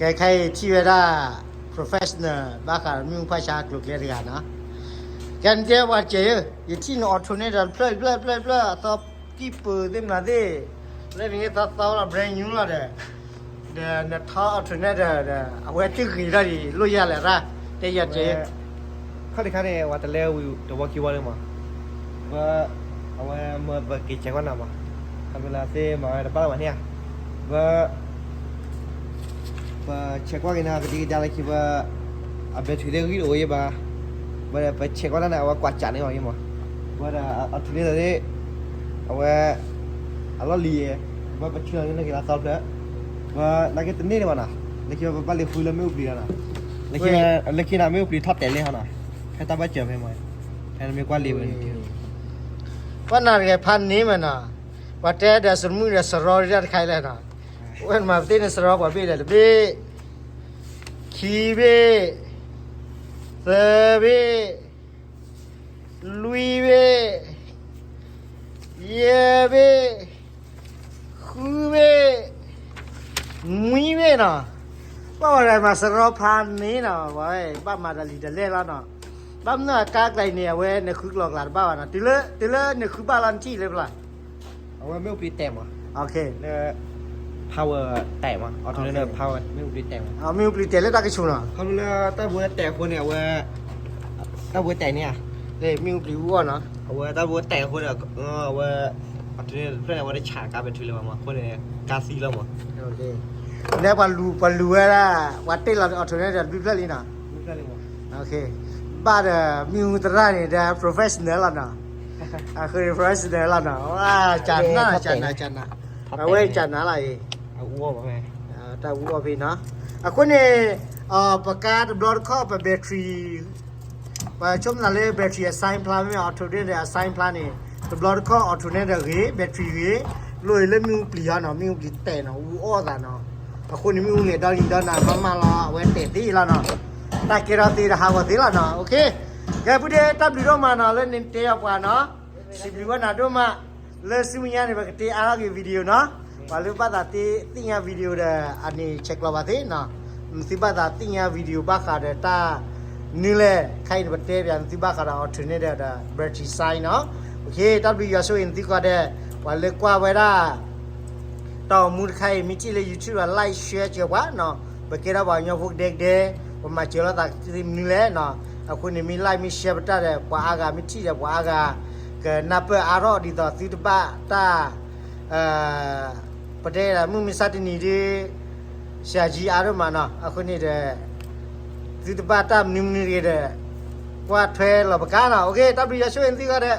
ကဲခဲအံၤထံၣ်ဝဲဒၣ် professional ဘၣ်ဃးမ့ၣ်အူဖးဆါကျိၤကျဲတဂၤနီၤ. ကဲနတဲပှၤစဲးဧၢ, ယထံၣ်န alternator တဖျၢၣ်တဖျၢၣ်တဖျၢၣ်တဖျၢၣ် အသီကံၢ်ပၢၤသ့ၣ်မနုၤသ့ၣ်, လၢနဟ့ၣ်သီသီလီၤ brand new လီၤဒီး, ဒီးနထီ alternator ဒီး အဝဲတဂ့ၤထီၣ်ဒံးလိၣ်ယၤလဲၣ်ရၣ်, တဲယၤစဲးဧၢ. ခီၣ်တခါန့ၣ် ဝဲတလဲဝံၤတဝီခံဝီလံမး, ဘၣ်, အဝဲမ့ၢ်ပက့ၤဆဲးကွၢ်နၤမး, ခီဖျိလၢသ့ၣ်မၤဝဲတဘၣ်လၢၤဘၣ်န့ၣ်ဧါ, ဘၣ် ပဆဲးကွၢ်က့ၤန့ၣ် ကဒံကဒါလၢခံဘၣ်, အ battery သ့ၣ်ဂံၢ်တအိၣ်ယဲဘၣ်, ဘၣ်ဒီးပဆဲးကွၢ်တၢ်န့ၣ် အဝဲကွၢ်စးန့ၢ်အီၤယဲမး, ဘၣ်ဒီး alternator သ့ၣ်, အဝဲ အလီၢ်လံၤယဲ, ဘၣ်ပထံၣ်လီၤန့ၢ်က့ၤလၢသီဖျၢၣ်, ဘၣ်နာ်က့တန့ၢ်ဒံးဘၣ်နီၤ, လၢခံဘၣ်ပဘၣ်လဲၤဃုလၢမ့ၣ်အူပျံၤလီၤနီၤ, လၢခံန့ၣ်မ့ၣ်အူပျံၤထီၣ်တဲာ်လံဟီနီၤ, ဖဲတၢ်ဘၣ်စၢၤဖဲမး, ဖဲနမ့ၢ်ကွၢ်လံဝဲန့ၣ်, ပှၤနၤတဂဲၤဖးန့ၢ်မးနီၤ, ပှၤတဲဒီးစမုၢ်ဒီးစရီတၢ်တခါအံၤလဲၣ်နီၤ, ဝဲနမၤပသ့ၣ်န့ၣ်စရီပှၤဘ့ၣ်လဲၣ်တဘ့ၣ်, ခံဘ့ၣ်, သၢဘ့ၣ်, လွံၢ်ဘ့ၣ်, ယဲၢ်ဘ့ၣ်, ဃုဘ့ၣ်, နွံဘ့ၣ်နီၤ, ဘၣ်ဝဲဒၣ်မၤစရီဖးန့ၢ်နီၤ, ဘၣ်မၤဒီးလံာ်တလဲၢ်လီၤနီၤ, ဘၣ်မနုၤအကါကျဲန့ၣ် အဝဲနဃုကျီၤကျါတဘၣ်ဘၣ်နီၤ, တုၤလၢနဃုဘၣ်လီၤနထံၣ်လၢပျၢ် အဝဲမ့ၣ်အူပျံၤတဲာ်မး, လၢ power တဲာ်မး, alternator power မ့ၣ်အူပျံၤတဲာ်မး, မ့ၣ်အူပျံၤတဲာ်လၢတၢ်ကဆူးနီၤ, ခီဖျိလၢတၢ်ဘိတဲာ်အဃိန့ၣ် အဝဲ, တၢ်ဘိတဲာ်န့ၣ်ဧါ, မ့ၣ်အူပျံၤအူအီၣ်နီၤ, အဝဲတၢ်ဘိတဲာ်အဃိန့ၣ်, အဝဲ, alternator တဖျၢၣ်န့ၣ် အဝဲတဆးကါ battery လၢၤဘၣ်မး, အဃိန့ၣ် ကါသံလီၤမး, နဲပှၤလူၤဝဲဒၣ်, ပှၤတ့ၢ်လီၤ alternator တဖျၢၣ်လံနီၤ, ဘၣ်ဒီးမ့ၣ်အူသရၣ်န့ၣ်ဒီး professional လီၤနီၤ, အဃိန့ၣ် professional လီၤနီၤ, ကနၤ, ကနၤ, ကနၤ, အဝဲကနၤလီၤအံၤ, တၢ်အူအီၣ်ဖဲနီၤ, အဃိန့ၣ်, ပကါတဘျီတခီၣ်ပ battery ပဆိကမိၣ်သးလၢ battery အ sign ဖျါမ့ၢ် alternator အ sign ဖျါန့ၣ်, တဘျီတခီၣ် alternator ဂ့ၤ battery ဂ့ၤ, လိၣ်အံၤလၢမ့ၣ်အူပျံၤဟီနီၤ, မ့ၣ်အူပျံၤတဲာ်နီၤ, အူအီၣ်သးနီၤ, အဃိန့ၣ်မ့ၣ်အူန့ၣ်ဒီနံၤဒီနၤမးမးလီၤ, အဝဲတဲာ်သ့လီၤနီၤ, တၢ်ကဲထီၣ်သ့ဒီးဟးဂီၤသ့လီၤနီၤ, OK, ကဲဖုဒ့တၢ်ဘျုးဒိၣ်မးနီၤ လၢနတဲအီၤပှၤနီၤ, စံးဘျုးဝဲနၤဒိၣ်မး, လၢဆူမဲာ်ညါန့ၣ် ပကတ့အါထီၣ်က့ၤ video နီၤ, ပှၤလၢဘၣ်သးသ့ၣ်ညါ video ဒီး အန့ၣ်ဆဲးကျိးဘၣ်သ့နီၤ, နသုဘၣ်သးသ့ၣ်ညါ video ဘၣ်ဃးဒီးတၢ် နုၤလဲၣ်, ခဲအံၤန့ၣ် ပတဲပၠးနသုဘၣ်ဃးဒီး alternator ဒီး battery sign နီၤ, OK, တၢ်ဘျုးယွၤဆိၣ်ဂ့ၤနသုကိးဂၤဒဲး, ပှၤလၢကွၢ်ဝဲဒၣ် တၢ်အိၣ်မူတခါအံၤ မ့ၢ်ထံၣ်လၢ YouTube ဒီး like share စၢၤပှၤနီၤ, ပကဲထီၣ်ပှၤကညီဖိကဒဲကဒဲ, ပမၤစၢၤလိာ်သးသ့မနုၤလဲၣ်နီၤ, အဃိန့ၣ် မ့ၢ် like မ့ၢ် share ပတၢ်ဒီး ပှၤအါဂၤမ့ၢ်ထံၣ်ဒီး ပှၤအါဂၤ ကနၢ်ပၢၢ်အါထီၣ်ဒ်သိးသုတဘၣ်တၢ် ပတဲဒၣ်မုၢ်မဆါတနံၤဒ် ဆရာကြီးအါဒိၣ်မးနီၤ, အဃိန့ၣ်ဒီး သုတဘၣ်တၢ်မနုၤမနုၤတဂ့ၤဒီး ကွၢ်ထွဲလီၤပကါနီၤ, OK, တၢ်ဘျုးယွၤဆိၣ်ဂ့ၤနသုကိးဂၤဒဲး.